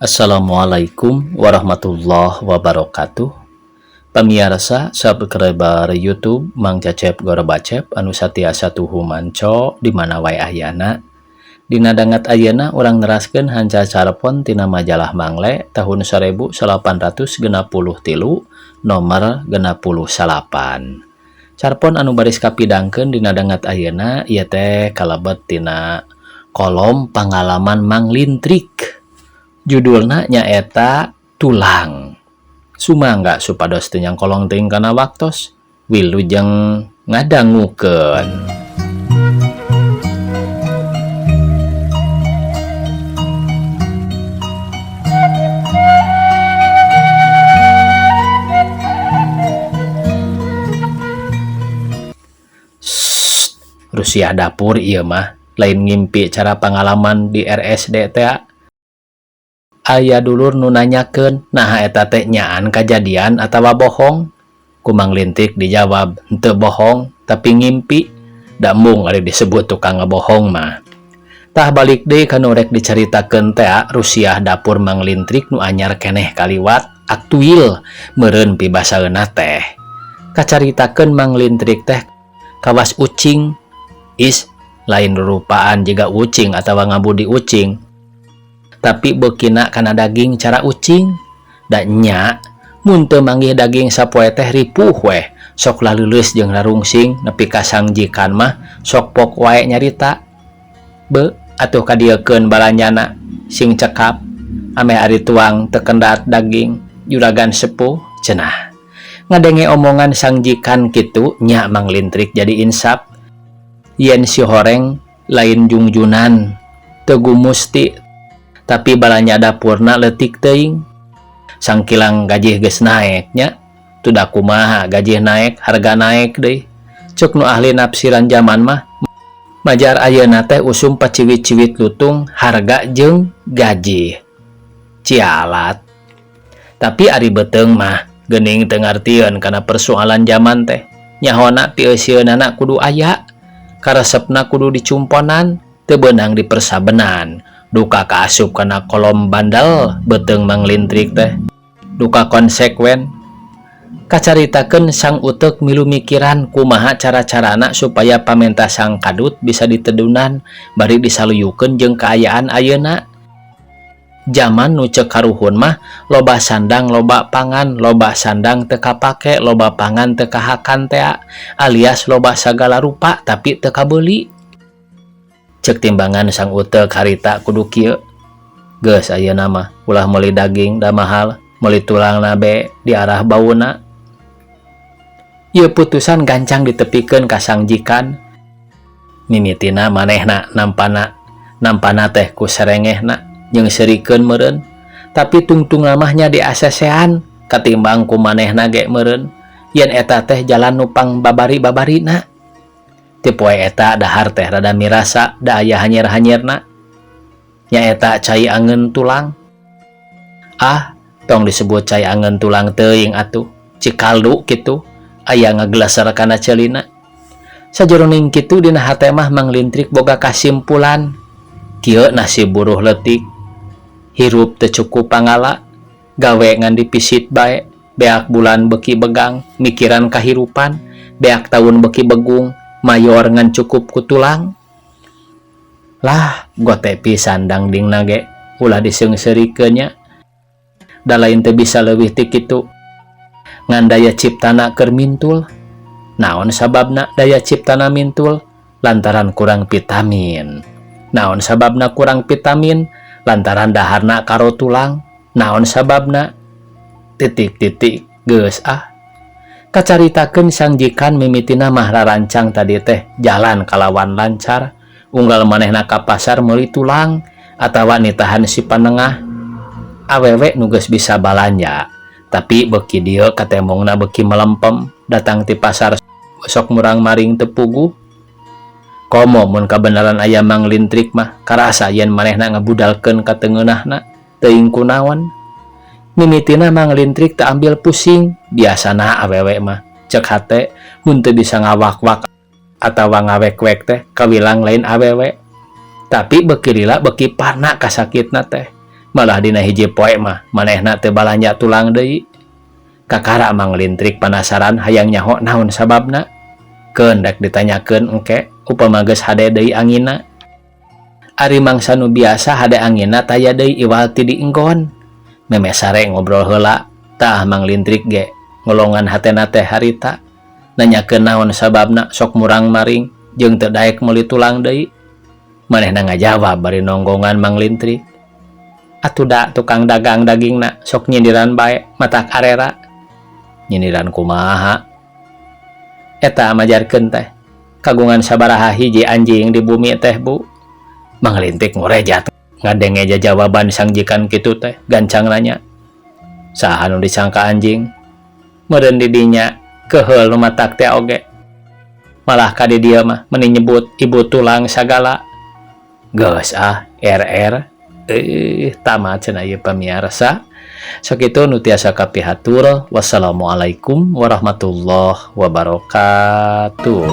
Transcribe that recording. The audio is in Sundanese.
Assalamualaikum warahmatullahi wabarakatuh. Pamiarsa subscriber YouTube Mang Cecep Gorobacep anu satiasa tuhu manco di mana wae ayana. Dina dangat ayeuna urang neraskeun hanca carpon tina majalah Mangle tahun 1863 nomor 69. Carpon anu baris kapidangkeun dina dangat ayeuna ieu teh kalebet tina kolom pangalaman Mang Lintrik. Judulna nyaeta tulang. Sumangga supados teu nyangkolong teuing kana waktos, wilujeng ngadangukeun. Sst, Rusiah dapur ieu mah, lain ngimpi cara pangalaman di RSD teh. Aya dulur nu nanyakeun naha eta teh nyaan kajadian atawa bohong. Ku Mang Lintrik dijawab henteu bohong tapi ngimpi. Da embung ari disebut tukang ngebohong mah. Tah balik deui ka nu rek dicaritakeun teh Rusiah dapur Mang Lintrik nu anyar keneh kaliwat aktuil meureun pibasaeuna teh. Kacaritakeun Mang Lintrik teh kawas ucing is lain rurupaan jiga ucing atawa ngabudi ucing. Tapi beukina kana daging cara ucing. Da nya mun teu manggih daging sapoe teh ripuh weh, sok laleuleus jeung rarungsing nepi ka sangjikan mah sok pok wae nyarita. Be atuh kadieukeun balanyana sing cekap ameh ari tuang teu kendat daging juragan sepuh cenah. Ngadenge omongan sangjikan kitu nya Mang Lintrik jadi insap yen si horeng lain jungjunan teu gumusti tapi balanya dapurna leutik teuing. Sangkilang gajih geus naek nya tuda kumaha gajih naek harga naek deui. Ceuk nu ahli nafsiran zaman mah majar ayeuna teh usum paciwit-ciwit lutung harga jeung gajih. Cialat. Tapi ari beuteung mah geuning teu ngartieun kana persoalan zaman teh. Nyahona pieuseunana kudu aya, karesepna kudu dicumponan, teu beunang dipersabenan. Duka kaasup kana kolom bandel beuteung Mang Lintrik teh. Duka konsekuen. Kacaritakeun sang uteuk milu mikiran kumaha cara-carana supaya pamenta sang kadut bisa ditedunan bari disaluyukeun jeung kaayaan ayeuna. Zaman nu ceuk karuhun mah loba sandang loba pangan, loba sandang teu kapake, loba pangan teu kahakan tea, alias loba sagala rupa tapi teu kabeuli. Ceuk timbangan sang uteuk harita kudu kieu. Geus ayeuna mah ulah meuli daging da mahal, meuli tulangna be diarah bauna. Ieu putusan gancang ditepikeun ka sangjikan. Mimitina manehna nampana teh ku serengehna jeung seurikeun meureun. Tapi tungtung lamahnya diasesean katimbang ku manehna ge meureun yen eta teh jalan nu pang babari-babarina. Ti poe eta dahar teh rada mirasa da aya hanyir-hanyirna. Nyaeta cai angeun tulang. Ah, tong disebut cai angeun tulang teuing atuh. Cikaldu kitu aya ngaglasar kana ceulina. Sajeroning kitu dina hate mah Mang Lintrik boga kasimpulan. Kieu nasib buruh leutik. Hirup teu cukup pangala, gawe ngan dipisit bae, beak bulan beuki begang, mikiran kahirupan, beak taun beuki begung, mayor ngan cukup ku tulang. Lah, gote pisan dangdingna ge, ulah diseungseurikeun nya. Da lain teu bisa leuwih ti kitu. Ngan daya ciptana keur mintul. Naon sababna daya ciptana mintul? Lantaran kurang vitamin. Naon sababna kurang vitamin? Lantaran daharna karo tulang. Naon sababna? Titik-titik geus ah. Kacaritakeun sangjikan mimitina mah rarancang tadi teh jalan kalawan lancar, unggal manehna ka pasar meuli tulang atawa nitahan si panengah. Awewe nu geus bisa balanja, tapi beuki dieu katemongna beuki melempem, datang ti pasar sok murang-maring teu puguh. Komo mun kabeneran aya Mang Lintrik mah karasa yen manehna ngabudalkeun ka tengeunahna teuing kunaon. Mimitina Mang Lintrik teu ambil pusing, biasana awewe mah ceuk hate mun teu bisa ngawak-wak atawa ngawek-wek teh kawilang lain awewe. Tapi beuki lila beuki parna kasakitna teh. Malah dina hiji poe mah manehna teu balanja tulang deui. Kakara Mang Lintrik panasaran hayang nyaho naon sababna. Keun rek ditanyakeun engke upama geus hade deui anginna. Ari mangsa nu biasa hade anginna taya deui iwal ti dienggon. Memeh sare ngobrol heula, tah Mang Lintrik ge ngolongan hatena teh harita. Nanyakeun naon sababna sok murang-maring jeung teu daek meuli tulang deui. Manehna ngajawab bari nonggongan Mang Lintrik. Atuh da tukang dagang dagingna sok nyindiran bae matak arera. Nyindiran kumaha? Eta majarkeun teh kagungan sabaraha hiji anjing di bumi teh bu. Mang Lintrik ngorejat ngadenge jawaban sangjikan kitu teh gancang nanya. Saha nu disangka anjing? Meureun di dinya keheul nu matak teh oge. Malah ka di dieu mah meuni nyebut ibu tulang sagala. Geus ah RR tamat cenah ieu pamiarsa. Sakitu nu tiasa kapihatur. Wassalamualaikum warahmatullahi wabarakatuh.